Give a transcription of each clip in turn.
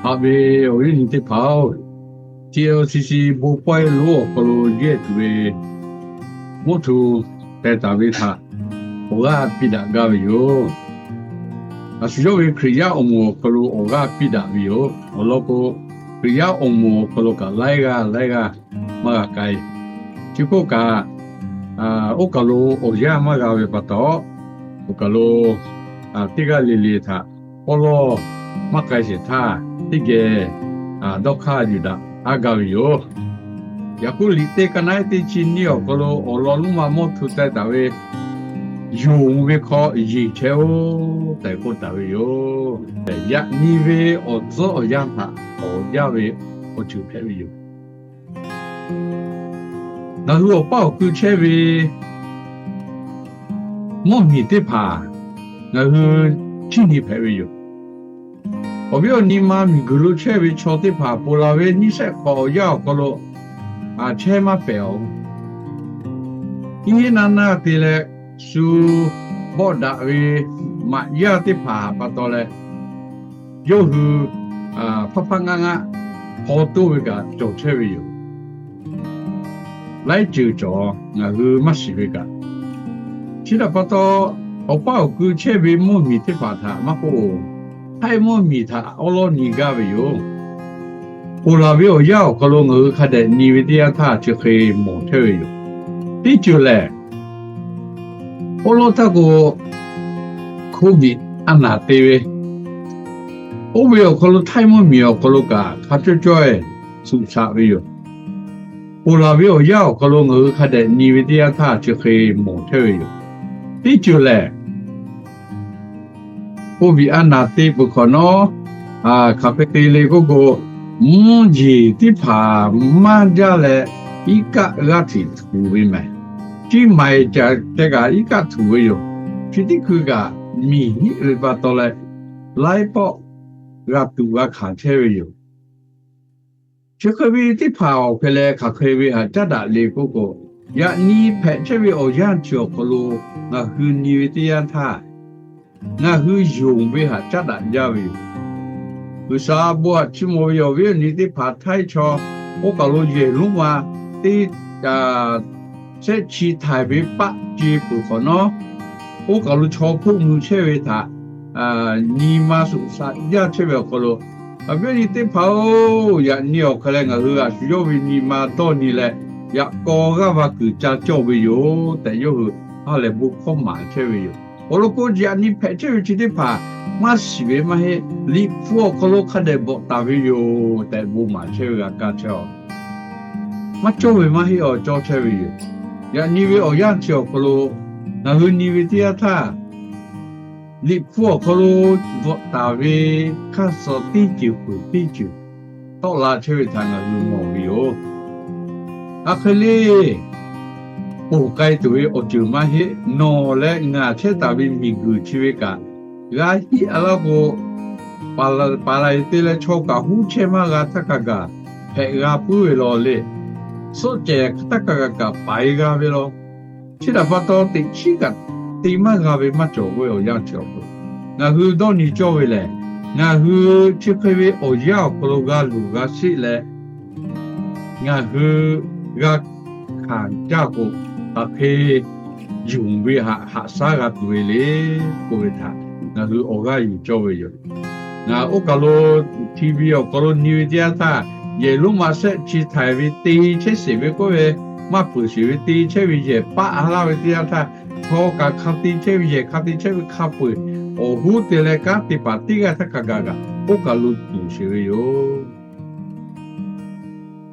Haꞈ ve awˬ viˉ awˬ nyi teˇ hpaˍ-oˬ, T L C C bon pawehˇ lonˉ awˬ hk'aw lo yehˇ tuˬ ve mvuhˇ hto teh taˍ ve htaꞈ awˬ g'aˇ piˇ daꞈ gaˇ ve yoˬ. A shu yawˇ ve Hkriꞈ yaˇ awˬ moˍ awˬ hk'aw lo awˬ g'aˇ piˇ daꞈ ve yoˬ. Awˬ lawn k'o, Hkriꞈ yaˇ awˬ moˍ awˬ hk'aw lo kaꞈ laiˉ g'aˇ laiˉ g'aˇ maˇ g'a k'ai. Chi hk'oˆ kaꞈ, oˇ kaˬ lo awˬ yanˇ maˇ g'a ve pa taw, oˇ kaˬ lo teˇ g'aˇ le le htaꞈ awˉ lawˇ maˇ k'ai shehˍ htaˇ, teˇ geh dawˇ hk'aˇ yuˬ daꞈ aˉ gaˇ ve yoˬ. Yaˍkoˆ liꞈ teˇ ka naˉ teˇ chi nyiˇ awˬ hk'aw lo awˬ lawn lonˉ ma mvuhˇ hto teh taˍ ve, yonˍ ve hk'aw yeˬ chehˇ-oˆ tehꞈ k'oˆ taˍ ve yoˬ. Yaꞈ nyi ve awˬ tcuhˉ awˬ yanˇ htaꞈ awˬ yanˇ ve awˬ ceuˬ hpehꞈ ve yoˬ. Ngaˬ hui awˬ paˇ awˬ kui chehˇ ve mvuhˇ miˬ teˇ hpaˍ ngaˬ hui chiˇ nyi hpehꞈ ve yoˬ. Awˬ viˉ awˬ nyi ma miˬguiˬ lo chehˇ ve chaw teˇ hpaˍ ponˬ laˬ ve nyiˇ shehˆ hk'awꞈ awˬ yanˇ awˬ hk'aw lo chehˇ maˇ pehˍ-oˬ. Iˉ hiˉ naˇ naˇ te leh shu bawˆ daꞈ ve maꞈ yaˇ teˇ hpaˍ pa taw leh, yawˇ hui hpaˇ hpaˇ ngaˆ ngaˆ hpaw toˇ ve kaꞈ cawˬ chehˇ ve yoˬ. Laiˉ ceuˬ cawˬ ngaˬ hui maˇ shiˍ ve kaꞈ, chi htaꞈ pa taw, awˬ paˇ awˬ kui chehˇ ve mvuhˇ miˬ teˇ hpaˍ htaꞈ maˇ k'oˆ-oˬ, htaiˇ mvuhˇ miˬ htaꞈ awˉ lawˉ nyi gaˇ ve yoˬ. Ponˬ laˬ ve awˬ yanˇ awˬ hk'aw lo ngaˬ hui hk'a dehꞈ nyi ve teˇ yanˇ htaˇ chi hk'e mawˬ chehˇ ve yoˬ. Teˇ ceuˬ lehˬ, awˉ lawˉ htaˇ k'o, Covid a naˍ te ve, oˇ ve awˬ hk'aw lo htaiˇ mvuhˇ miˬ awˬ hk'aw lo kaꞈ hk'a cawˇ cawˇ-e suꞈ shaꞈ ve yoˬ. Ponˬ laˬ ve awˬ yanˇ awˬ hk'aw lo ngaˬ hui hk'a dehꞈ nyi ve teˇ yanˇ htaˇ chi hk'e mawˬ chehˇ ve yoˬ. Teˇ ceuˬ lehˬ, Covid a naˍ te peuˬ hk'awꞈ nawˉ, hk'aˬ hk'e te le k'oˆ k'o, mvuhˇ yeˬ teˇ hpaˍ maˇ jaˇ leh, iˉ kaˆ g'aˇ hteꞈ htuꞈ ve mehˍ. Chi maiˍ caˬ teh kaꞈ iˉ kaˆ htuꞈ ve yoˬ. Chi teˇ hkui kaꞈ miˬ hiˆ ve pa taw leh, laiˉ pawˆ g'a tuꞈ g'a hkanˍ chehˇ ve yoˬ. Chi hk'e ve teˇ hpaˍ awˬ hk'e leh hk'aˬ hk'e ve htaꞈ caˉ daꞈ le k'oˆ k'o, yaꞈ nyi hpehꞈ chehˇ ve awˬ yanˇ chi awˬ hk'aw lo ngaˬ hui nyi ve teˇ yanˇ htaˇ, ngaˬ hui yonˍ ve htaꞈ caˉ daꞈ jaˇ ve yoˬ. G'uiˬsha bon htaꞈ chiˇ mvuh ve awˬ viˉ awˬ nyi teˇ hpaˍ htaiˇ chaw oˇ kaˬ lo yehˬ lonˉ ma teˇ shehˆ chi htaiˍ ve paˆ ce peuˬ hk'awꞈ nawˉ, oˇ kaˬ lo chaw hk'oˆ mui chehˇ ve htaꞈ nyi ma suꞈ shaꞈ jaˇ chehˇ ve awˬ hk'aw lo, awˬ viˉ awˬ nyi teˇ hpaˍ-oˬ, yaꞈ nyi awˬ hk'e leh ngaˬ hui a shu yawˇ ve nyi ma dawˇ nyi leh, yaꞈ k'aw g'aˇ va kuiˬ ca cawˇ ve yoˬ tehꞈ yawˇ hui ha lehˬ bon hkawˇ maˍ chehˇ ve yoˬ. Awˬ lawn k'o, yaꞈ nyi hpehꞈ chehˇ ve chi teˇ hpaˍ maˇ shiˍ ve maˇ heˆ. Liꞈ hpu awˬ hk'aw lo hk'a dehꞈ bvuhꞈ taˍ ve yoˬ tehꞈ bon maˍ chehˇ ve g'a kaˇ chehˇ-oˬ. Maˇ cawˇ ve maˇ heˆ, awˬ cawˇ chehˇ ve yoˬ. Yaꞈ nyi ve awˬ yanˇ chi awˬ hk'aw lo ngaˬ hui nyi ve teˇ yanˇ htaˇ, Liꞈ hpu awˬ hk'aw lo bvuhꞈ taˍ ve hk'aˇ suh teˇ ceuˬ peuˬ teˇ ceuˬ tawˆ la chehˇ ve htaꞈ ngaˬ hui mawˬ ve yoˬ. A hk'e le, ponˬ k'ai tuˬ ve awˬ ceuˬ maˇ heˆ. Nawˬ leh ngaˬ chehˇ taˍ ve miˬguiˬ chi ve kaꞈ, g'a hiˆ a laˇ k'o, paˍ laˬ te leh chaw kaꞈ huˉ chehˇ maˇ g'a htaˇ kaꞈ kaꞈ hpehꞈ g'a puiˉ ve law le. Suhˆ cehˬ htaˇ kaꞈ kaꞈ kaꞈ paiˍ g'a ve law. Chi htaꞈ pa taw, teꞈ chiˉ kaꞈ te maˇ g'a ve maˇ cawˬ ve awˬ yanˇ chi awˬ hk'aw lo, ngaˬ hui dawˇ nyi cawˇ ve lehˬ, ngaˬ hui chi hk'e ve awˬ yanˇ awˬ hk'aw lo g'a luˬ g'a sheˆ leh, ngaˬ hui g'a hkanˍ jaˇ k'o, hk'aˬ hk'e yonˍ ve htaꞈ haꞈ shaˉ g'a tuˬ ve le k'oˆ ve htaꞈ ngaˬ hui awˬ g'aˇ yuˬ cawˇ ve yoˬ. Ngaˬ oˇ kaˬ lo TV awˬ hk'aw lo nyi ve teˇ yanˇ htaˇ, yehˬ lonˉ ma shehˆ chi htaiˍ ve te chehˇ sheˍ ve k'oˆ ve, maˇ peuˬ sheˍ ve te chehˇ ve yehˬ paˆ ha laˇ ve teˇ yanˇ htaˇ, chaw kaꞈ hk'a te chehˇ ve yehˬ hk'a te chehˇ ve hk'a peu-eˬ, awˬ hoˉ te leh kanˉ te paˍ teˇ g'aˇ htaˇ kaꞈ gaˬ gaˬ oˇ kaˬ lo tuˬ sheˍ ve yoˬ.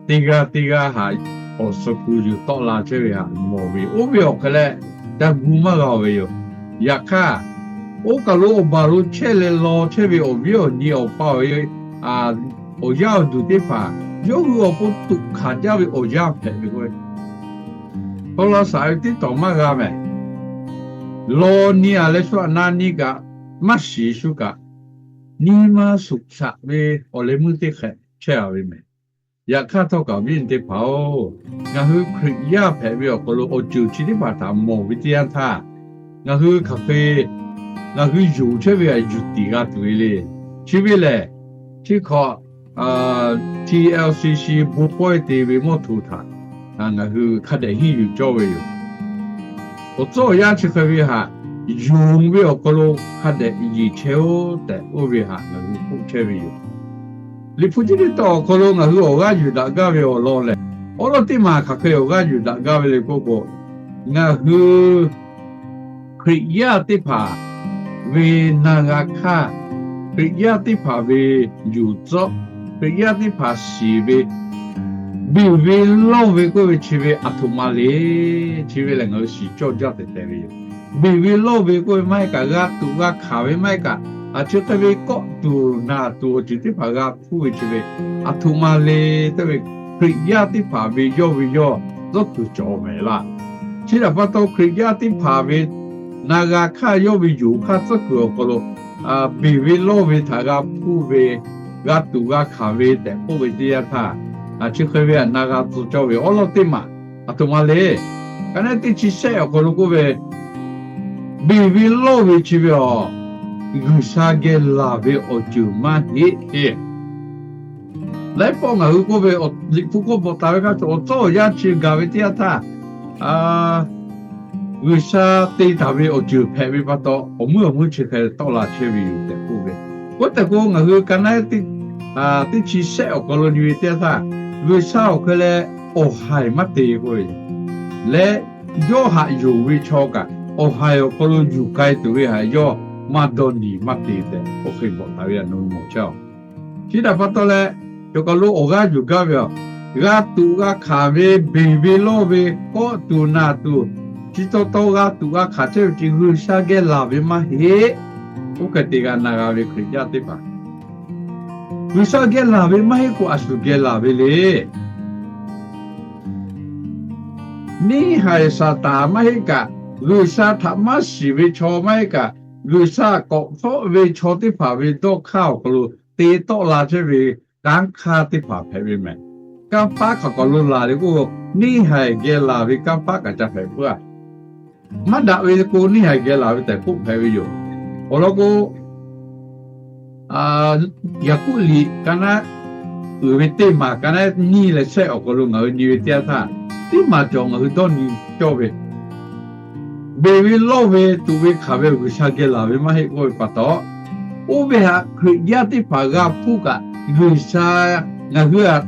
Teˇ g'aˇ teˇ g'aˇ htaꞈ awˬ suh ku yuˬ tawˆ la chehˇ ve htaꞈ mawˬ ve yoˬ. Oˇ ve awˬ hk'e leh ca gu maˇ g'a-oˬ ve yoˬ. Yaꞈ hk'aˇ, oˇ kaˬ lo awˬ baˬ lo chehˇ leh law chehˇ ve awˬ viˉ awˬ nyi awˬ pa awˬ e, awˬ yaˇ awˬ duˬ teˇ hpaˍ yawˇ hui awˬ pon tuꞈ hkanˍ jaˇ ve awˬ yanˇ hpehꞈ ve k'o, tawˇ laˇ shaˍ ve teˇ tawˍ maˇ g'a mehˍ. Law nyi a leh shu aꞈ na nyi kaꞈ, maˇ shiˍ shu kaꞈ, nyi ma suꞈ shaꞈ ve awˬ leh meuˇ teˇ hk'ehꞈ chehˇ a ve mehˍ. Yaꞈ hk'aˇ htawˇ kaꞈ awˬ viˉ teˇ hpaˍ-oˬ, ngaˬ hui Hkriꞈ yaˇ hpehꞈ ve awˬ hk'aw lo awˬ ceuˬ chi teˇ hpaˍ htaꞈ mawˬ ve teˇ yanˇ htaˇ, ngaˬ hui hk'aˬ hk'e ngaˬ hui yonˍ chehˇ ve htaꞈ yuˬ tiˍ g'a tuˬ ve le. Chi ve lehˬ, Chi hk'awꞈ, T L C C bon pawehˇ te ve mawˇ hto htaꞈ ngaˬ hui hk'a dehꞈ henˇ yuˬ cawˇ ve yoˬ. Awˬ tcuhˉ awˬ yanˇ chi hk'e ve htaꞈ yonˍ ve awˬ hk'aw lo hk'a dehꞈ yeˬ chehˇ-oˆ tehꞈ k'oˆ ve htaꞈ ngaˬ hui k'oˆ chehˇ ve yoˬ. Liꞈ hpu chi teˇ tawn awˬ hk'aw lo ngaˬ hui awˬ g'aˇ yuˬ daꞈ gaˇ ve awˬ lawn lehˬ, awˉ lawˉ teˇ maˬ hk'aˬ hk'e awˬ g'aˇ yuˬ daꞈ gaˇ ve le k'oˆ k'o, ngaˬ hui Hkriꞈ yaˇ teˇ hpaˍ ve na g'a hkaˇ, Hkriꞈ yaˇ teˇ hpaˍ ve yuˬ tcuhˉ, Hkriꞈ yaˇ teˇ hpaˍ shiˍ ve, beˬ ve lawˇ ve k'oˆ ve chi ve aˬ htoꞈ ma le. Chi ve lehˬ ngaˬ hui shiˍ cawˇ jaˇ tehꞈ tehꞈ ve yoˬ. Beˬ ve lawˇ ve k'oˆ ve maˇ heˆ kaꞈ, g'a tuꞈ g'a hkanˍ ve maˇ heˆ kaꞈ, a chi hk'e ve kawˆ tuˬ naˬ tuˬ awˬ ceuˬ teˇ hpaˍ g'a hpuˇ ve chi ve aˬ htoꞈ ma le tehꞈ ve, Hkriꞈ yaˇ teˇ hpaˍ ve yawˇ ve yawˇ tcuhˉ kuiˬ cawˬ mehˍ laˇ. Chi htaꞈ pa taw Hkriꞈ yaˇ teˇ hpaˍ ve na g'a hkaˇ yawˇ ve yuˬ hkaˇ tcuhˉ kuiˬ awˬ hk'aw lo beˬ ve lawˇ ve htaꞈ g'a hpuˇ ve, g'a tuꞈ g'a hkanˍ ve tehꞈ k'oˆ ve teˇ yanˇ htaˇ, chi hk'e ve htaꞈ na g'a tcuh cawˇ ve awˉ lawˉ teˇ maˬ aˬ htoꞈ ma le. Ka naˉ teˇ chi shehˆ awˬ hk'aw lo k'oˆ ve, beˬ ve lawˇ ve chi ve aˬ, G'uiˬsha geh laˬ ve awˬ ceuˬ maˇ heˆ. Laiˉ pawˆ ngaˬ hui k'oˆ ve, Liꞈ hpu k'oˆ bvuhꞈ taˍ ve hk'a shuˍ awˬ tcuhˉ awˬ yanˇ chi gaˬ ve teˇ yanˇ htaˇ, G'uiˬsha te taˍ ve awˬ ceuˬ hpehꞈ ve pa taw, awˬ meuˇ awˬ meuˇ chi hk'e tawˆ la chehˇ ve yoˬ tehꞈ k'oˆ ve. K'oˆ tehꞈ k'o, ngaˬ hui ka naˉ teˇ chi shehˆ awˬ hk'aw lo nyi ve teˇ yanˇ htaˇ, G'uiˬsha awˬ hk'e leh awˬ haiˬ maˇ te k'oˆ ve leh, yawˇ haꞈ yonˍ ve chaw kaꞈ awˬ haiˬ awˬ hk'aw lo yuˬ k'ai tuˬ ve htaꞈ yawˇ maˇ dawˇ nyi maˇ te tehꞈ, oˇ hk'e bvuhꞈ taˍ ve htaꞈ nawˬ hui mawˬ chehˇ-oˆ. Chi htaꞈ pa taw leh, choˬ kaˬ lo awˬ g'aˇ yuˬ gaˇ ve aˬ, g'a tuꞈ g'a hkanˍ ve, beˬ ve lawˇ ve, kawˆ tuˬ naˬ tuˬ, chi taw taw g'a tuꞈ g'a hkanˍ chehˇ ve chi G'uiˬsha geh laˬ ve maˇ heˆ. Oˇ hk'e te g'a na g'a ve Hkriꞈ yaˇ teˇ hpaˍ, G'uiˬsha geh laˬ ve maˇ heˆ k'o, a shu geh laˬ ve le. Neˇhaiˬ Saˍtanˍ maˇ heˆ kaꞈ, G'uiˬsha htaꞈ maˇ shiˍ ve chaw maˇ heˆ kaꞈ, G'uiˬsha k'awꞈ hpfuhˆ ve chaw teˇ hpaˍ ve dawˇ hk'aˇ awˬ hk'aw lo te tawˆ la chehˇ ve kanˉ hk'aˇ teˇ hpaˍ hpehꞈ ve mehˍ. Kanˇ paˆ hk'aˬ k'awꞈ lo laˬ le k'o, neˇhaiˬ geh laˬ ve kanˇ paˆ kaꞈ ca hpehꞈ puiˉ-a. Maˇ daꞈ ve k'o, neˇhaiˬ geh laˬ ve tehꞈ k'oˆ hpehꞈ ve yoˬ. Awˬ lawn k'o, Yaˍkoˆ liꞈ ka naˉ uiˍ ve teˇ maˬ ka naˉ nyiˇ leh shehˆ awˬ hk'aw lo ngaˬ hui nyi ve teˇ yanˇ htaˇ, teˇ maˬ cawˬ ngaˬ hui dawˇ nyi cawˇ ve, beˬ ve lawˇ ve tuꞈ ve hkanˍ ve G'uiˬsha geh laˬ ve maˇ heˆ k'oˆ ve pa taw, oˇ ve htaꞈ Hkriꞈ yaˇ teˇ hpaˍ g'a hpuˇ kaꞈ, G'uiˬsha ngaˬ hui htaꞈ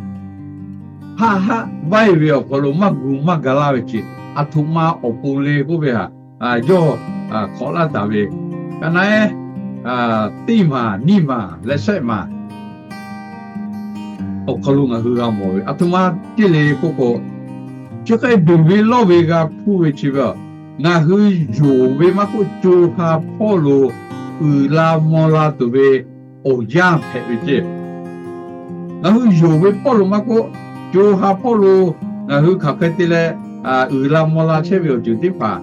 haˆ haˆ vaiˇ ve awˬ hk'aw lo maˇ gu maˇ ga laˇ ve chi, aˬ htoꞈ ma awˬ pon le k'oˆ ve htaꞈ yawˇ hk'awꞈ laˇ taˍ ve, ka naˉ teˇ maˬ nyiˇ maˬ leh shehˆ maˬ awˬ hk'aw lo ngaˬ hui g'a mawˬ ve aˬ htoꞈ ma ceˇ le k'oˆ k'o, chi hk'e beˬ ve lawˇ ve g'a hpuˇ ve chi ve, ngaˬ hui yonˍ ve maˇ k'oˆ, co ha hpawˇ lo uiˍ la mvuh la tuˬ ve awˬ yanˇ hpehꞈ ve ceˇ. Ngaˬ hui yonˍ ve hpawˇ lo maˇ k'oˆ, co ha hpawˇ lo ngaˬ hui hk'aˬ hk'e te leh uiˍ la mvuh la chehˇ ve awˬ ceuˬ teˇ hpaˍ,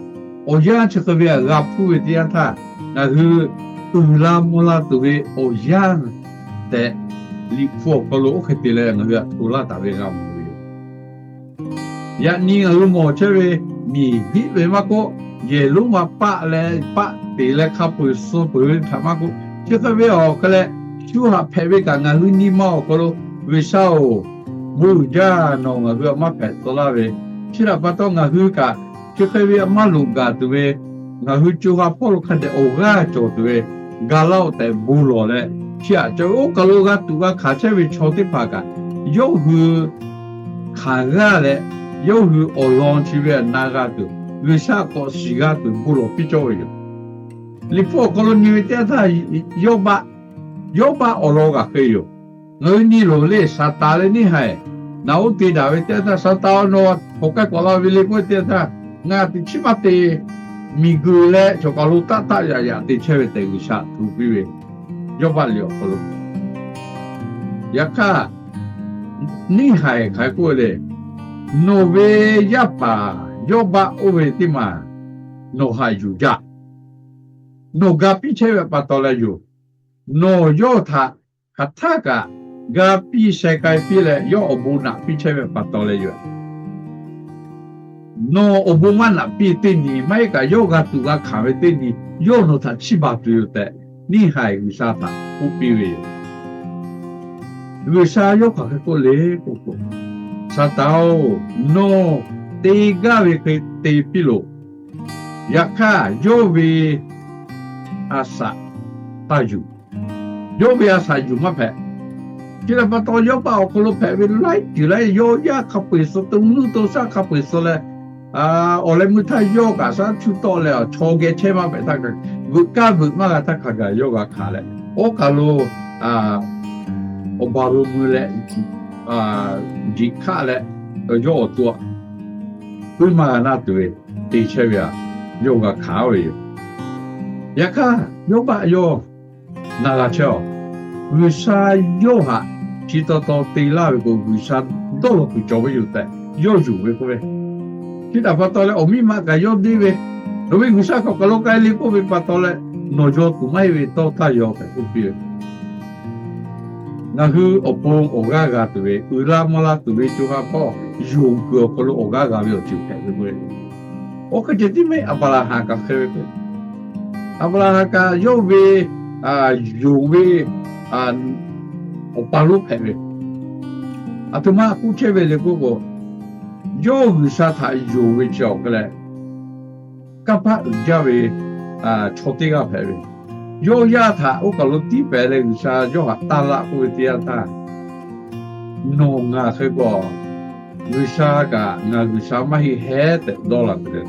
awˬ yanˇ chi hk'e ve htaꞈ g'a hpuˇ ve teˇ yanˇ htaˇ, ngaˬ hui uiˍ la mvuh la tuˬ ve awˬ yanˇ tehꞈ, Liꞈ hpu awˬ hk'aw lo oˇ hk'e te leh ngaˬ hui htaꞈ hto laˇ taˍ ve g'a mawˬ ve yoˬ. Yaꞈ nyi ngaˬ hui mawˬ chehˇ ve, miˬ hiˆ ve maˇ k'oˆ, yehˬ lonˉ ma paˆ leh paˆ te leh hk'a peu-eˬ suh peuˬ ve htaꞈ maˇ k'oˆ, chi hk'e ve awˬ hk'e leh, shu haꞈ hpehꞈ ve kaꞈ ngaˬ hui nyi ma awˬ hk'aw lo, G'uiˬsha-oˬ, bon uiˍ jaˇ, nawˬ ngaˬ hui htaꞈ maˇ hpehꞈ tcuh laˇ ve, chi htaꞈ pa taw ngaˬ hui kaꞈ chi hk'e ve maˇ loꞈ gaˬ tuˬ ve, ngaˬ hui co ha hpawˇ lo hk'a dehꞈ awˬ g'aˇ cawˬ tuˬ ve, ga laˇ-oˆ tehꞈ bon lawˬ leh, chi htaꞈ ca ve oˇ kaˬ lo g'a tuꞈ g'a hkanˍ chehˇ ve chaw teˇ hpaˍ kaꞈ, yawˇ hui hkanˍ g'aˇ leh, yawˇ hui awˬ lawn chi ve htaꞈ na g'a tuˬ, G'uiˬsha k'awꞈ shiˍ g'a tuˬ bon lawˬ piˇ cawˇ ve yoˬ. Liꞈ hpu awˬ hk'aw lo nyi ve teˇ yanˇ htaˇ, Yawˇbaˆ, Yawˇbaˆ awˬ lawn g'aꞈ hk'e yoˬ. Ngaˬ hui nyi loˬ le, Saˍtanˍ leh neˇhaiˬ naꞈ oˉ te daꞈ ve teˇ yanˇ htaˇ, Saˍtanˍ-oˬ, nawˬ hk'aˬ k'ai k'awꞈ la ve le k'oˆ ve teˇ yanˇ htaˇ, ngaˬ teꞈ chiˉ maˇ te, miˬguiˬ leh choˬ kaˬ lo taˆ taˆ yaꞈ yaꞈ te chehˇ ve tehꞈ G'uiˬsha hto piˇ ve, Yawˇbaˆ liꞈ awˬ hk'aw lo. Yaꞈ hk'aˇ, neˇhaiˬ hk'aˬ hk'e k'oˆ ve le, nawˬ ve yaˇ paˍ Yawˇbaˆ oˇ ve teˇ maˬ nawˬ haꞈ yuˬ jaˇ. Nawˬ ga piˇ chehˇ ve pa taw leh yoˬ. Nawˬ yawˇ htaꞈ hk'aˬ htaˇ kaꞈ ga piˇ sheh k'ai piˇ leh, yawˇ awˬ bon naꞈ piˇ chehˇ ve pa taw leh yoˬ. Nawˬ awˬ bon maˇ naꞈ piˇ teˇ nyi, maˇ heˆ kaꞈ yawˇ g'a tuꞈ g'a hkanˍ ve teˇ nyi, yawˇ nawˬ htaꞈ chiˇ baˬ tuˬ yoˬ tehꞈ, neˇhaiˬ G'uiˬsha htaꞈ k'oˆ piˇ ve yoˬ. G'uiˬsha yawˇ hk'aˬ hk'e k'oˆ le k'oˆ k'o, Saˍtanˍ-oˬ, nawˬ te gaˇ ve hk'e te piˇ loˬ. Yaꞈ hk'aˇ, yawˇ ve a shaꞈ taˇ yuˬ. Yawˇ ve a shaꞈ yuˬ maˇ hpehꞈ. Chi htaꞈ pa taw, yawˇ pa awˬ hk'aw lo hpehꞈ ve laiˉ ceuˬ laiˉ, yawˇ yaˇ hk'a peu-eˬ suh, to nuˇ to shaˆ hk'a peu-eˬ suh leh, awˬ leh meuˇ htaˇ yawˇ kaꞈ shaˉ chuˇ tawˆ leh, chaw geh chehˇ maˇ hpehꞈ htaˇ kaꞈ, veuꞈ kaˇ veuꞈ maˇ g'a htaˇ hk'a gaˬ yawˇ g'a hkanˍ leh, oˇ kaˬ lo awˬ baˬ lo mui leh, jiꞈ hkaˆ leh, yawˇ awˬ to puiˉ maˇ g'a naˇ tuˬ ve te chehˇ ve aꞈ, yawˇ g'a hkanˍ ve yoˬ. Yaꞈ hk'aˇ, yawˇ baˆ yawˇ na g'a chehˇ-aˬ. G'uiˬsha yawˇ htaꞈ chi taw taw te laˇ ve k'o, G'uiˬsha dawˇ law kuiˬ cawˬ ve yoˬ tehꞈ yawˇ yonˍ ve k'oˆ ve. Chi htaꞈ pa taw leh, awˬ miˇ ma kaꞈ yawˇ deˇ ve, nawˬ ve G'uiˬsha hk'aˬ kaˬ lo k'ai le k'oˆ ve pa taw leh, nawˬ yaw tuˬ maˇ heˆ ve tawˇ htaˇ yaw hpehꞈ k'oˆ piˇ ve. Ngaˬ hui awˬ pon awˬ g'aˇ g'a tuˬ ve, uiˍ la mvuh la tuˬ ve co ha hpawˇ yonˍ kuiˬ awˬ hk'aw lo awˬ g'aˇ g'a ve awˬ ceuˬ hpehꞈ ve k'o, oˇ hk'e ceh tiˉ maˇ heˆ, Aˍbraˍhanˍ kaꞈ hk'e ve k'o, Aˍbraˍhanˍ kaꞈ yawˇ ve yonˍ ve awˬ pa lonˉ hpehꞈ ve, aˬ htoꞈ ma k'oˆ chehˇ ve le k'oˆ k'o, yawˇ G'uiˬsha htaꞈ yonˍ ve chi awˬ hk'e leh, kanˇ paˆ uiˍ jaˇ ve chaw teˇ g'aˇ hpehꞈ ve. Yawˇ yaˇ htaꞈ oˇ kaˬ lo tiˉ pehˍ leh G'uiˬsha yawˇ htaꞈ taˇ laˆ k'oˆ ve teˇ yanˇ htaˇ, nawˬ ngaˬ hk'e k'o, G'uiˬsha kaꞈ ngaˬ G'uiˬsha maˇ heˆ hehˉ tehꞈ dawˇ la tuˬ le.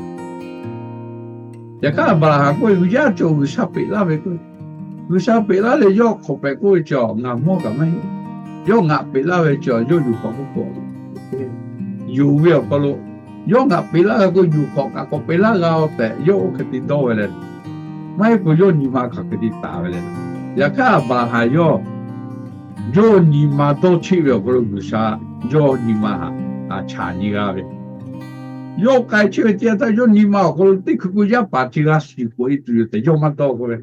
Yaꞈ hk'aˇ Aˍbraˍhanˍ k'oˆ ve, Yaˇ cawˬ G'uiˬsha peꞈ laˇ ve k'o, G'uiˬsha peꞈ laˇ leh yawˇ hk'awꞈ pehꞈ k'oˆ ve chi ngaˬ mawˇ kaꞈ maˇ heˆ. Yawˇ ngaˬ peꞈ laˇ ve chi yawˇ yuˬ hk'awꞈ k'oˆ k'o, yonˍ ve awˬ hk'aw lo, yawˇ ngaˬ peꞈ laˇ ve k'o, yuˬ hk'awꞈ kaꞈ k'awꞈ peꞈ laˇ g'a-oˬ tehꞈ yawˇ oˇ hk'e te dawˇ ve leh, maˇ heˆ k'o yawˇ nyi ma hk'aˬ hk'e te taˍ ve le. Yaꞈ hk'aˇ Aˍbraˍhanˍ yawˇ yawˇ nyi ma dawˇ cheˆ ve awˬ hk'aw lo G'uiˬsha yawˇ nyi ma htaꞈ chaꞈ nyi g'a ve. Yawˇ k'ai chehˇ ve teˇ yanˇ htaˇ yawˇ nyi ma awˬ hk'aw lo teˇ hkui k'o yaˇ paˍ chi g'a shiˍ k'oꞈ e tuˬ yoˬ tehꞈ yawˇ maˇ dawˇ k'oˆ ve.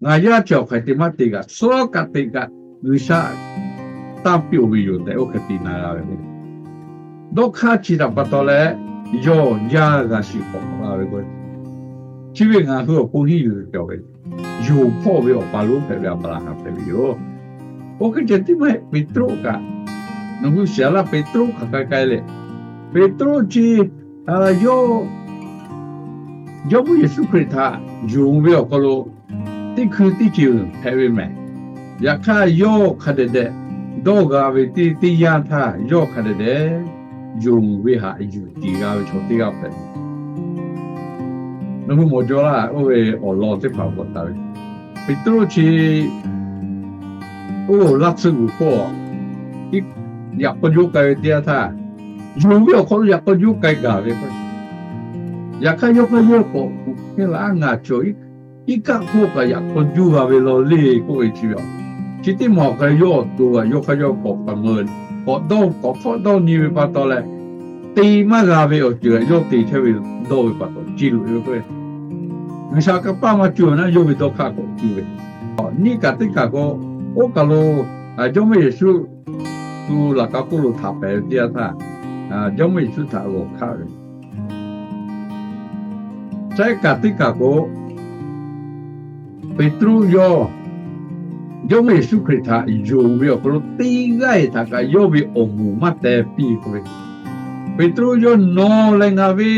Ngaˬ yaˇ chi awˬ hk'aˬ hk'e te maˇ te kaꞈ, suhˉ kaꞈ te kaꞈ G'uiˬsha tanˇ piˇ-oˬ ve yoˬ tehꞈ oˇ hk'e te na g'a ve k'o, dawˇ hk'aˇ chi htaꞈ pa taw leh yawˇ yaˇ g'a shiˍ k'awꞈ k'awꞈ la ve k'o, chi ve ngaˬ hui awˬ pon henˇ yuˬ cawˬ ve, yonˍ hpawˇ ve awˬ pa lonˉ hpehꞈ ve Aˍbraˍhanˍ hpehꞈ ve yoˬ. Oˇ hk'e ceh tiˉ maˇ heˆ, Peˍtruˆ kaꞈ, nawˬ hui shiˍ laˇ, Peˍtruˆ hk'aˬ hk'e k'ai le. Peˍtruˆ chi yawˇ Jawˇmawˇ Yeˍsuˆ Hkriꞈ htaꞈ yonˍ ve awˬ hk'aw lo teˇ hkui teˇ ceuˬ hpehꞈ ve mehˍ. Yaꞈ hk'aˇ yawˇ hk'a dehꞈ dehꞈ dawˇ g'a ve teˇ teˇ yanˇ htaˇ yawˇ hk'a dehꞈ dehꞈ yonˍ ve htaꞈ yuˬ tiˍ g'a ve chaw teˇ g'aˇ hpehꞈ. Nawˬ hui mawˬ jaw laˇ, oˇ ve awˬ lawn teˇ hpaˍ k'awꞈ taˍ ve, Peˍtruˆ chi oˇ laˇ tsuhˇ g'uiˬ hk'oˆ yaꞈ k'aw juˇ k'ai ve teˇ yanˇ htaˇ, yonˍ ve awˬ hk'aw lo yaꞈ k'aw juˇ k'ai gaˬ ve k'o, yaꞈ hk'aˇ yawˇ hk'aˇ yawˇ k'awꞈ kuˬ hk'e laˇ, ngaˬ cawˬ iˉ kaˆ hk'oˆ kaꞈ yaꞈ k'aw juˇ g'a ve law le k'oˆ ve chi ve, chi teˇ maˬ awˬ hk'aw lo yawˇ awˬ to kaꞈ yawˇ hk'aˇ yawˇ k'awꞈ k'awꞈ meuˇ, k'awꞈ dawˇ k'awꞈ hpfuhˆ dawˇ nyi ve pa taw leh, te maˇ g'a ve awˬ ceuˬ yawˇ te chehˇ ve dawˇ ve pa taw ce loꞈ e ve k'o, G'uiˬsha kanˇ paˆ maˇ cuˇ naˉ yawˇ ve dawˇ hk'aˇ k'awꞈ cuˇ ve. Nyiˇ kaꞈ teˇ kaˬ k'o, oˇ kaˬ lo Jawˇmawˇ Yeˍsuˆ tu laꞈ ka hk'oˆ lo htaꞈ pehˍ ve teˇ yanˇ htaˇ, Jawˇmawˇ Yeˍsuˆ htaꞈ g'awˬ hkaˆ ve. Saiˉ kaˬ teˇ kaˬ k'o, Peˍtruˆ yawˇ Jawˇmawˇ Yeˍsuˆ Hkriꞈ htaꞈ yonˍ ve awˬ hk'aw lo teˇ g'aˇ e htaꞈ kaꞈ yawˇ ve awˬ moˍ maˇ teh piˇ k'oˆ ve, Peˍtruˆ yawˇ nawˬ lehˬ ngaˬ ve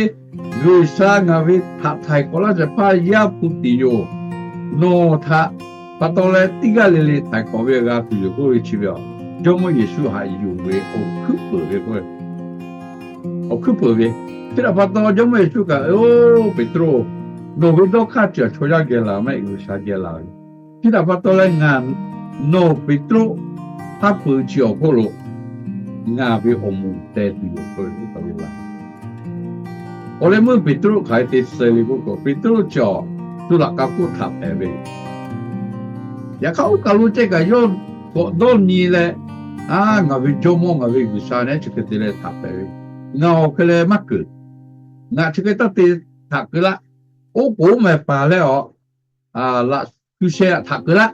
G'uiˬsha ngaˬ ve htaꞈ htaiˍ k'awꞈ laˇ shehˍ hpaˇ Yaˇ hpu tiꞈ yoˬ. Nawˬ htaꞈ pa taw leh teˇ g'aˇ le le htaiˍ k'awꞈ ve g'a tuˬ yoˬ k'oˆ ve chi ve a, Jawˇmawˇ Yeˍsuˆ htaꞈ yonˍ ve awˬ hkuiˉ peuˬ ve k'o, awˬ hkuiˉ peuˬ ve. Chi htaꞈ pa taw Jawˇmawˇ Yeˍsuˆ kaꞈ, Oˬ Peˍtruˆ, nawˬ ve dawˇ hk'aˇ chi chaw yaˇ geh laˬ maˇ heˆ, G'uiˬsha geh laˬ ve. Chi htaꞈ pa taw leh ngaˬ nawˬ Peˍtruˆ haˉ pui chi awˬ hk'oˆ lo ngaˬ ve awˬ moˍ teh tuˬ yoˬ k'oˆ ve k'oˆ taˍ ve laˇ. Awˬ leh meuˇ Peˍtruˆ hk'aˬ hk'e te suh le k'oˆ k'o, Peˍtruˆ chi awˬ tu laꞈ ka hk'oˆ htaꞈ pehˍ ve. Yaꞈ hk'aˇ oˇ kaˬ lo ceh kaꞈ yawˇ k'awꞈ dawˇ nyi leh, A, ngaˬ ve Jawˇmawˇ ngaˬ ve G'uiˬsha nehˉ chi hk'e te leh htaꞈ pehˍ ve, ngaˬ awˬ hk'e leh maˇ keunˍ. Ngaˬ chi hk'e taˇ te htaꞈ keu laˇ. Oˉ k'oˍ oˉ mehˍ paˍ leh awˬ laꞈ hkui sheh htaꞈ keu laˇ.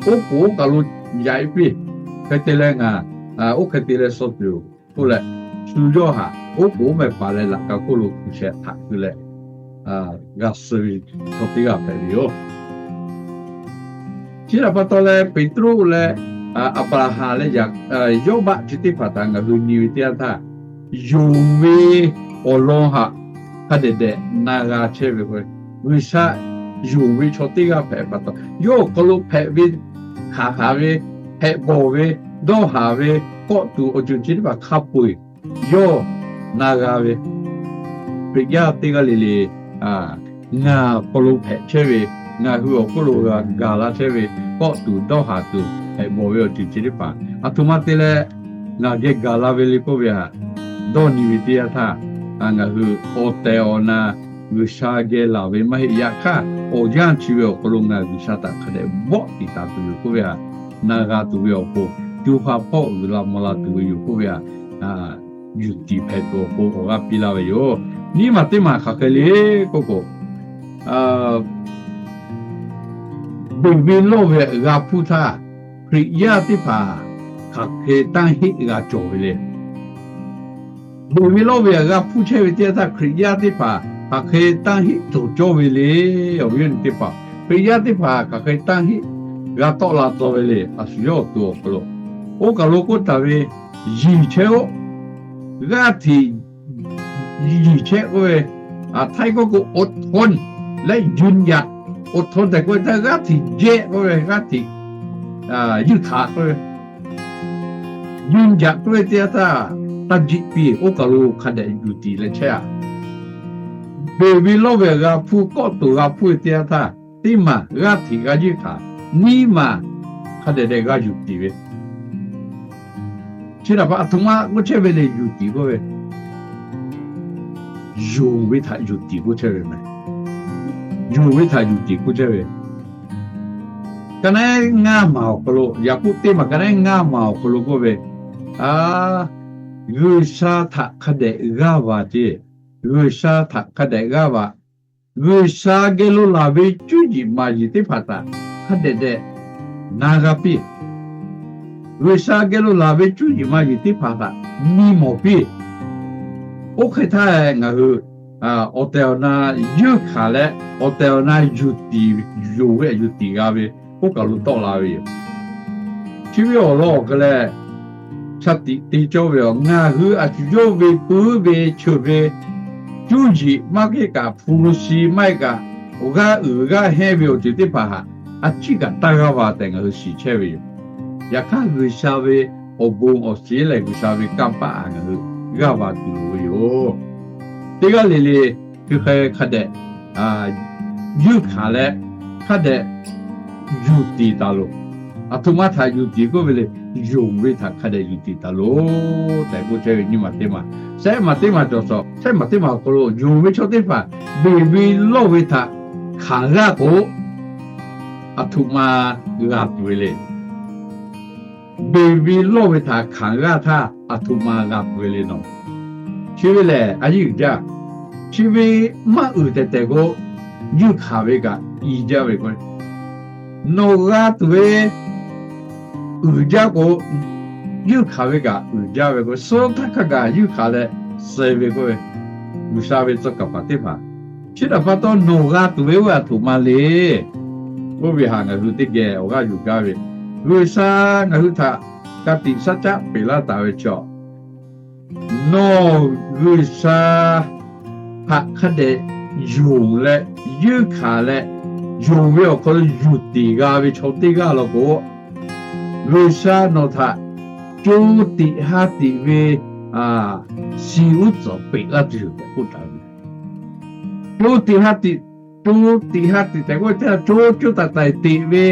Oˉ k'oˍ oˇ kaˬ lo yaꞈ e piˇ. Hk'e te leh ngaˬ oˇ hk'e te leh suh tuˬ yoˬ k'oˆ leh, shu yawˇ htaꞈ oˉ k'oˍ oˉ mehˍ paˍ leh laꞈ ka hk'oˆ lo hkui sheh htaꞈ keu leh g'a suh ve chaw teˇ g'aˇ hpehꞈ ve yoˬ. Chi htaꞈ pa taw leh Peˍtruˆ leh Aˍbraˍhanˍ leh Yawˇbaˆ chi teˇ hpaˍ htaꞈ ngaˬ hui nyi ve teˇ yanˇ htaˇ, yonˍ ve awˬ lawn haꞈ hk'a dehꞈ dehꞈ na g'a chehˇ ve k'o, G'uiˬsha yonˍ ve chaw teˇ g'aˇ hpehꞈ pa taw, yawˇ awˬ hk'aw lo hpehꞈ ve, hkanˍ haˍ ve, hpehꞈ bawˬ ve, dawˇ haˍ ve, kawˆ tuˬ awˬ ceuˬ chi teˇ hpaˍ hk'a peu-eˬ yawˇ na g'a ve, Hkriꞈ yaˇ teˇ g'aˇ le le ngaˬ awˬ hk'aw lo hpehꞈ chehˇ ve, ngaˬ hui awˬ hk'oˆ lo gaˬ la chehˇ ve, kawˆ tuˬ dawˇ haˍ tuˬ hpehꞈ bawˬ ve awˬ ceuˬ chi teˇ hpaˍ aˬ htoꞈ ma te leh ngaˬ geh gaˬ la ve le k'oˆ ve htaꞈ dawˇ nyi ve teˇ yanˇ htaˇ, ngaˬ hui awˬ tehˬ awˬ na G'uiˬsha geh laˬ ve maˇ heˆ. Yaꞈ hk'aˇ awˬ yanˇ chi ve awˬ hk'aw lo ngaˬ G'uiˬsha htaꞈ hk'a dehꞈ vawˆ tiꞈ taˍ tuˬ yoˬ k'oˆ ve htaꞈ na g'a tuˬ ve awˬ pon, co ha hpawˇ uiˍ la mvuh la tuˬ ve yoˬ k'oˆ ve htaꞈ yuˬ tiˍ hpehꞈ tuˬ awˬ pon awˬ g'aˇ piˇ laˇ ve yoˬ. Nyiˇ maˬ teˇ maˬ hk'aˬ hk'e le k'oˆ k'o, beˬ ve lawˇ ve g'a hpuˇ htaˇ, Hkriꞈ yaˇ teˇ hpaˍ hk'aˬ hk'e tanˇ heˆ g'a cawˬ ve le. Beˬ ve lawˇ ve g'a hpuˇ chehˇ ve teˇ yanˇ htaˇ, Hkriꞈ yaˇ teˇ hpaˍ hk'aˬ hk'e tanˇ heˆ cawˬ cawˇ ve le. Awˬ viˉ awˬ nyi teˇ hpaˍ, Hkriꞈ yaˇ teˇ hpaˍ hk'aˬ hk'e tanˇ heˆ g'a tawˆ la tcuh ve le. A shu yawˇ awˬ to awˬ hk'aw lo oˇ kaˬ lo k'oˆ taˍ ve, yiˬ chehˇ-oˆ, g'aˇ hteꞈ yiˬ chehˇ k'oˆ ve, htaiˇ k'oˆ k'o อดทน leh ยืนหยัด, อดทน tehꞈ k'oˆ ve htaˇ g'aˇ hteꞈ jehˇ k'oˆ ve, g'aˇ hteꞈ yuˇ hkanˍ k'oˆ ve, ยืนหยัด k'oˆ ve teˇ yanˇ htaˇ, taˇ jiˆ piˇ, oˇ kaˬ lo hk'a dehꞈ yuˬ tiˍ leh chehˇ-a. Beˬ ve lawˇ ve g'a hpuˇ, kawˆ tuˬ g'a hpuˇ ve teˇ yanˇ htaˇ, teˇ maˬ g'aˇ hteꞈ g'a yeunˇ hkanˍ, nyiˇ maˬ hk'a dehꞈ dehꞈ g'a yuˬ tiˍ ve. Chi htaꞈ pa aˬ htoꞈ ma k'oˆ chehˇ ve le, yuˬ tiˍ k'oˆ ve, yonˍ ve htaꞈ yuˬ tiˍ k'oˆ chehˇ ve meh. Yonˍ ve htaꞈ yuˬ tiˍ k'oˆ chehˇ ve. Ka naˉ ngaˇ maˬ awˬ hk'aw lo, Yaˍkoˆ teˇ maˬ ka naˉ ngaˇ maˬ awˬ hk'aw lo k'oˆ ve, a, G'uiˬsha htaꞈ hk'a dehꞈ g'aˇ va ceˇ. G'uiˬsha htaꞈ hk'a dehꞈ g'aˇ va. G'uiˬsha geh lo laˬ ve cuˇ yiˍ maˍ yiˍ teˇ hpaˍ htaꞈ hk'a dehꞈ dehꞈ na g'a piˇ. G'uiˬsha geh lo laˬ ve cuˇ yiˍ maˍ yiˍ teˇ hpaˍ htaꞈ nyi mawˬ piˇ. Oˇ hk'e htaˇ ngaˬ hui awˬ tehˬ awˬ na yeunˇ hkanˍ leh, awˬ tehˬ awˬ na yuˬ tiˍ, yonˍ ve yuˬ tiˍ g'a ve, oˇ kaˬ lo tawˆ la ve yoˬ. Chi ve awˬ lawn awˬ hk'e leh, shaˍ tiꞈ te cawˇ ve yoˬ. Ngaˬ hui a shu yawˇ ve puiˉ ve cheuˬ ve cuˇ yiˍ maˇ heˆ kaꞈ, hpu lo shi maˇ heˆ kaꞈ, awˬ g'aˇ uiˍ g'aˇ hehnˇ ve awˬ ceuˬ teˇ hpaˍ htaꞈ a ciˉ kaꞈ taˇ g'aˇ va tehꞈ ngaˬ hui shiˍ chehˇ ve yoˬ. Yaꞈ hk'aˇ G'uiˬsha ve awˬ bon awˬ shiˍ leh G'uiˬsha ve kanˇ paˆ htaꞈ ngaˬ hui g'aˇ va tuˬ loˍ ve yoˬ. Teˇ g'aˇ le le, hk'e hk'e hk'a dehꞈ yuˇ hkanˍ leh, hk'a dehꞈ yuˬ tiˍ taˍ loˬ. Aˬ htoꞈ ma htaꞈ yuˬ tiˍ k'oˆ ve le, yonˍ ve htaꞈ hk'a dehꞈ yuˬ tiˍ taˍ loˬ tehꞈ k'oˆ chehˇ ve nyiˇ maˬ teˇ maˬ. Shehˆ maˬ teˇ maˬ cawˬ shawˍ, shehˆ maˬ teˇ maˬ awˬ hk'aw lo yonˍ ve chaw teˇ hpaˍ beˬ ve lawˇ ve htaꞈ hkanˍ g'aˇ k'o, aˬ htoꞈ ma g'a tuˬ ve le. Beˬ ve lawˇ ve htaꞈ hkanˍ g'aˇ htaˇ aˬ htoꞈ ma g'a tuˬ ve le nawˬ. Chi ve lehˬ a yiˉ uiˍ jaˇ. Chi ve maˇ uiˍ tehˬ tehˬ k'o, yuˇ hkanˍ ve kaꞈ i jaˇ ve k'o, nawˬ g'a tuˬ ve uiˍ jaˇ k'o, yuˇ hkanˍ ve kaꞈ uiˍ jaˇ ve k'o, suh htaˇ hk'a gaˬ yuˇ hkanˍ leh suh ve k'oˆ ve, G'uiˬsha ve tcuh kaˍ paˍ teˇ hpaˍ, chi htaꞈ pa taw nawˬ g'a tuˬ ve oˇ ve aˬ htoꞈ ma le. Oˇ ve htaꞈ ngaˬ hui teˇ geh awˬ g'aˇ yuˬ gaˇ ve, G'uiˬsha ngaˬ hui htaꞈ ka tiꞈ shaˉ caˆ peꞈ laˇ taˍ ve chaw, nawˬ G'uiˬsha htaꞈ hk'a dehꞈ yonˍ leh, yuˇ hkanˍ leh, yonˍ ve awˬ hk'aw lo yuˬ tiˍ g'a ve chaw teˇ g'aˇ law k'o, G'uiˬsha nawˬ htaꞈ co tiꞈ ha tiꞈ ve shi uˉ tcuhˍ peꞈ laˇ tuˬ yoˬ tehꞈ k'oˆ taˍ ve. Co tiꞈ ha tiꞈ, co tiꞈ ha tiꞈ tehꞈ k'oˆ ve teˇ g'aˇ, co co taiˍ taiˍ teꞈ ve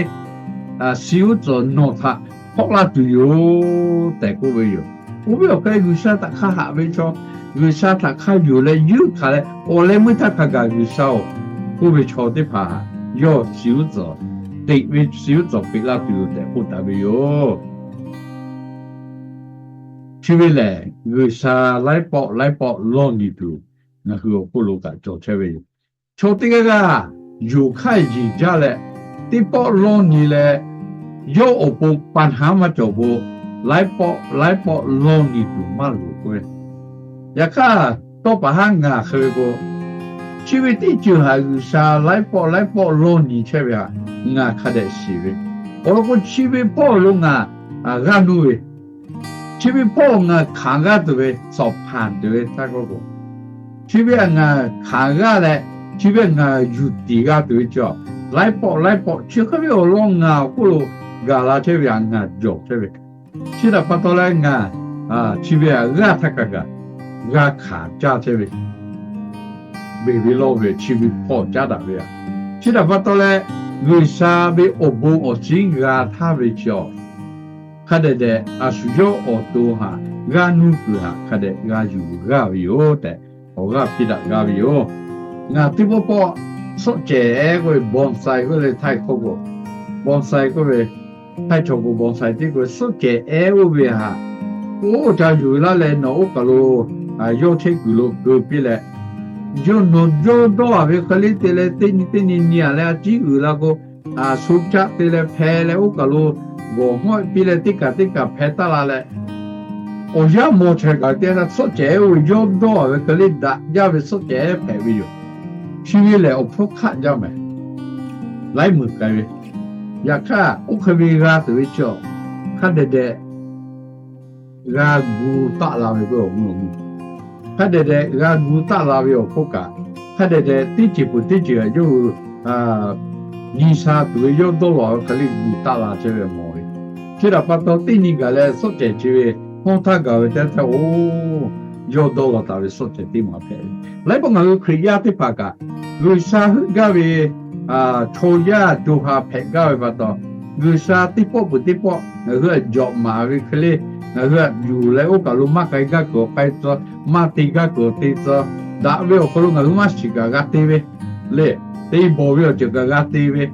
shi uˉ tcuhˍ nawˬ htaꞈ hk'awˆ laˇ tuˬ yoˬ tehꞈ k'oˆ ve yoˬ. Oˇ ve awˬ hk'e G'uiˬsha htaꞈ hk'a haꞈ ve chaw, G'uiˬsha htaꞈ hk'a yonˍ leh yuˇ hkanˍ leh awˬ leh meuˇ htaˇ hk'a gaˬ G'uiˬsha-oˬ, oˇ ve chaw teˇ hpaˍ yawˇ shi uˉ tcuhˍ, teꞈ ve shi uˉ tcuhˍ peꞈ laˇ tuˬ yoˬ tehꞈ k'oˆ taˍ ve yoˬ. Chi ve lehˬ, G'uiˬsha laiˉ pawˆ laiˉ pawˆ lawˇ nyi tuˬ ngaˬ hui awˬ hk'oˆ lo kaꞈ cawˬ chehˇ ve yoˬ. Chaw teˇ g'aˇ g'aˇ yonˍ hk'aˇ yeˬ jaˇ leh, teˇ pawˆ lawˇ nyi leh, yawˇ awˬ pon pa hnaˉ maˇ cawˬ k'o, laiˉ pawˆ laiˉ pawˆ lawˇ nyi tuˬ maˇ loˍ k'oˆ ve. Yaꞈ hk'aˇ, tawˇ paˍ haˉ ngaˬ hk'e ve k'o, chi ve teˇ ceuˬ htaꞈ G'uiˬsha laiˉ pawˆ laiˉ pawˆ lawˇ nyi chehˇ ve htaꞈ ngaˬ hk'a dehꞈ shiˍ ve. Awˬ lawn k'o, chi ve hpawˇ lo ngaˬ g'aˇ nuˇ ve, chi ve hpawˇ ngaˬ hkanˍ g'aˇ tuˬ ve, สอบผ่าน tuˬ ve htaˇ k'oˆ k'o, chi ve ngaˬ hkanˍ g'aˇ leh, chi ve ngaˬ yuˬ tiˍ g'aˇ tuˬ ve chi, laiˉ pawˆ laiˉ pawˆ chi hk'e ve awˬ lawn ngaˬ awˬ hk'oˆ lo gaˬ la chehˇ ve htaꞈ ngaˬ jawˬ chehˇ ve, chi htaꞈ pa taw leh ngaˬ chi ve htaꞈ g'aˇ htaˇ kaꞈ kaꞈ g'a hkanˍ caˇ chehˇ ve, beˬ ve lawˇ ve chi ve hpawˇ caˉ daꞈ ve a. Chi htaꞈ pa taw leh G'uiˬsha ve awˬ bon awˬ shinˉ g'a htaˇ ve chi a, hk'a dehꞈ dehꞈ a shu yawˇ awˬ to htaꞈ g'aˇ nuˇ kuiˬ htaꞈ hk'a dehꞈ g'a yuˬ g'aˇ ve yoˬ tehꞈ, awˬ g'aˇ piˇ daꞈ g'aˇ ve yoˬ. Ngaˬ teˇ pawˆ pawˆ สวนแกะ k'oˆ ve บอนไซ k'oˆ ve ไร่ hkawˇ k'o, บอนไซ k'oˆ ve ไร่ chaw k'o บอนไซ tiˉ k'oˆ ve สวนแกะ oˇ ve htaꞈ oˇ ca yuˬ laˇ leh nawˬ oˇ kaˬ lo yawˇ chehˇ kuiˬ lo keu piˇ leh, yawˇ nawˬ yawˇ dawˇ a ve hk'e le te leh teˇ nyi teˇ nyi nyi a leh a ciˉ uiˍ la k'o, a sho caˆ te leh hpeh leh oˇ kaˬ lo g'awˬ hawˆ piˇ leh teˇ kaˬ teˇ kaˬ hpeh taˇ la leh, awˬ yanˇ mawˬ chaweh kaꞈ te สวนแกะ oˇ ve yawˇ dawˇ a ve hk'e le daꞈ jaˇ ve สวนแกะ hpehꞈ ve yoˬ. Chi ve lehˬ awˬ hpfuhˇ hk'aˆ jaˇ mehˍ, laiˉ meuˬ k'ai ve. Yaꞈ hk'aˇ oˇ hk'e ve g'a tuˬ ve chi a, hk'a dehꞈ dehꞈ g'a gu taˆ la ve k'o, awˬ mvuhˇ awˬ mvuhˇ hk'a dehꞈ dehꞈ g'a gu taˆ la ve awˬ hk'oˆ kaꞈ, hk'a dehꞈ dehꞈ teˇ ceuˬ peuˬ teˇ ceuˬ yawˇ hui nyi sha tuˬ ve yawˇ dawˇ law ve hk'e le gu taˆ la chehˇ ve mawˬ ve. Chi htaꞈ pa taw teˇ nyi gaˬ leh สวนแกะ chi ve hawˇ htaˇ gaˬ ve teˇ htaˇ, oˇ, yawˇ dawˇ law taˍ ve สวนแกะ teˇ maˬ hpehꞈ ve. Laiˉ pawˆ ngaˬ hui Hkriꞈ yaˇ teˇ hpaˍ kaꞈ G'uiˬsha heuˆ gaˇ ve chaw yaˇ co ha hpehꞈ gaˇ ve pa taw, G'uiˬsha teˇ pawˆ peuˬ teˇ pawˆ ngaˬ hui htaꞈ jawꞈ maˍ ve hk'e le, ngaˬ hui htaꞈ yuˬ leh oˇ kaˬ lo maˇ k'ai gaˇ kuiˬ awˬ k'ai tcuh, maˇ te gaˇ kuiˬ awˬ te tcuh, daꞈ ve awˬ hk'aw lo ngaˬ hui maˇ shiˍ kaꞈ g'a te ve le, te bawˬ ve awˬ ceuˬ kaꞈ g'a te ve,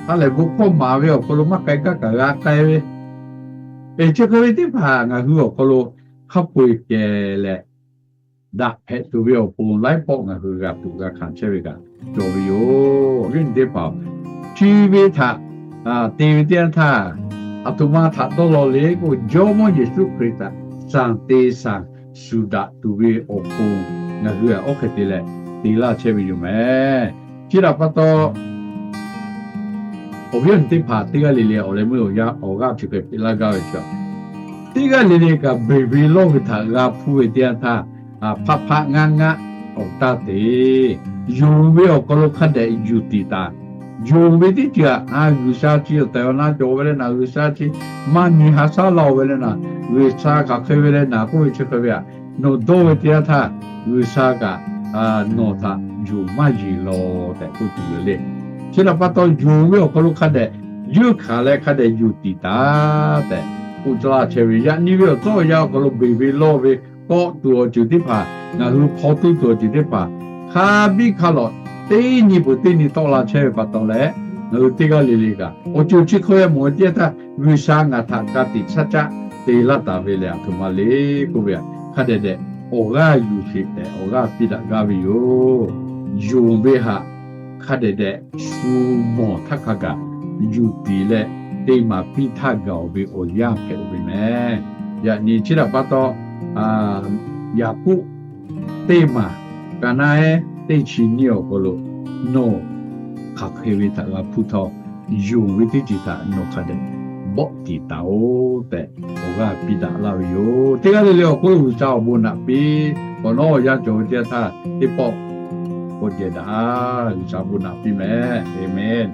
ha lehˬ bon hkawˇ maˍ ve awˬ hk'aw lo maˇ k'ai gaˇ kaꞈ g'a k'ai ve, eˬ, chi hk'e ve teˇ hpaˍ ngaˬ hui awˬ hk'aw lo hk'a peu-eˬ kehˬ leh, daꞈ hpehꞈ tuˬ ve awˬ pon laiˉ pawˆ ngaˬ hui g'a tuˬ g'a hkanˍ chehˇ ve kaꞈ cawˬ ve yoˬ. Awˬ viˉ awˬ nyi teˇ hpaˍ, chi ve htaꞈ te ve teˇ yanˇ htaˇ, aˬ htoꞈ ma htaꞈ dawˇ law le k'o, Jawˇmawˇ Yeˍsuˆ Hkriꞈ htaꞈ sanˍ te sanˍ shuˍ daꞈ tuˬ ve awˬ pon ngaˬ hui htaꞈ oˇ hk'e te leh te laˇ chehˇ ve yoˬ mehˍ. Chi htaꞈ pa taw, awˬ viˉ awˬ nyi teˇ hpaˍ teˇ g'aˇ le le awˬ leh meuˇ awˬ yanˇ awˬ g'aˇ chi hk'e peꞈ laˇ gaˇ ve chi, teˇ g'aˇ le le kaꞈ beˬ ve lawˇ ve htaꞈ g'a hpuˇ ve teˇ yanˇ htaˇ, hpaˆ hpaˆ ngaˆ ngaˆ awˬ taˇ te. Yonˍ ve awˬ hk'aw lo hk'a dehꞈ yuˬ tiˍ taˍ. Yonˍ ve teˇ ceuˬ htaꞈ, a, G'uiˬsha chi awˬ tehˬ awˬ na cawˬ ve leh naˍ, G'uiˬsha chi maˇ nyi ha shaˉ la-oˬ ve leh naˍ, G'uiˬsha hk'aˬ hk'e ve leh naˍ k'oˆ ve chi hk'e ve htaꞈ nawˬ dawˇ ve teˇ yanˇ htaˇ, G'uiˬsha kaꞈ nawˬ htaꞈ yonˍ maˇ yeˬ law tehꞈ k'oˆ tuˬ ve le. Chi htaꞈ pa taw yonˍ ve awˬ hk'aw lo hk'a dehꞈ yeunˇ hkanˍ leh hk'a dehꞈ yuˬ tiˍ taˍ tehꞈ k'oˆ caˇ laˇ chehˇ ve. Yaꞈ nyi ve awˬ tcuhˉ awˬ yanˇ awˬ hk'aw lo beˬ ve lawˇ ve kawˆ tuˬ awˬ ceuˬ teˇ hpaˍ, ngaˬ hui hpaw tuˉ tuˬ awˬ ceuˬ teˇ hpaˍ, hk'a biˇ hk'a lawꞈ teˇ nyi peuˬ teˇ nyi tawˆ la chehˇ ve pa taw leh, ngaˬ hui teˇ g'aˇ le le kaꞈ awˬ ceuˬ chi hk'e ve mawˬ ve teˇ yanˇ htaˇ, G'uiˬsha ngaˬ htaꞈ ka tiꞈ shaˉ caˆ te laˇ taˍ ve lehˬ aˬ htoꞈ ma le k'oˆ ve htaꞈ hk'a dehꞈ dehꞈ awˬ g'aˇ yuˬ sheˍ tehꞈ awˬ g'aˇ piˇ daꞈ gaˇ ve yoˬ. Yonˍ ve htaꞈ hk'a dehꞈ dehꞈ shu mawˬ htaˇ hk'a gaˬ yuˬ tiˍ leh, teˇ maˍ piˇ htaˇ gaˬ-oˬ ve awˬ yanˇ hpehꞈ-oˬ ve mehˍ. Yaꞈ nyi chi htaꞈ pa taw, Yaˍkoˆ teˇ maˍ ka naˉ ehˉ teˇ chi nyiˇ awˬ hk'aw lo, nawˬ hk'aˬ hk'e ve htaꞈ g'a hpuˇ htawˇ, yonˍ ve teˇ ceuˬ htaꞈ nawˬ hk'a dehꞈ bawˆ tiˍ taˍ-oˬ tehꞈ awˬ g'aˇ piˇ daꞈ laˇ ve yoˬ. Teˇ g'aˇ le le awˬ hk'oˆ lo G'uiˬsha awˬ bon naꞈ piˇ, k'awꞈ nawˉ awˬ yanˇ cawˬ ve teˇ yanˇ htaˇ teˇ pawˆ k'awꞈ jehˬ daꞈ-a. G'uiˬsha bon naꞈ piˇ mehˍ. Aˍmenˍ.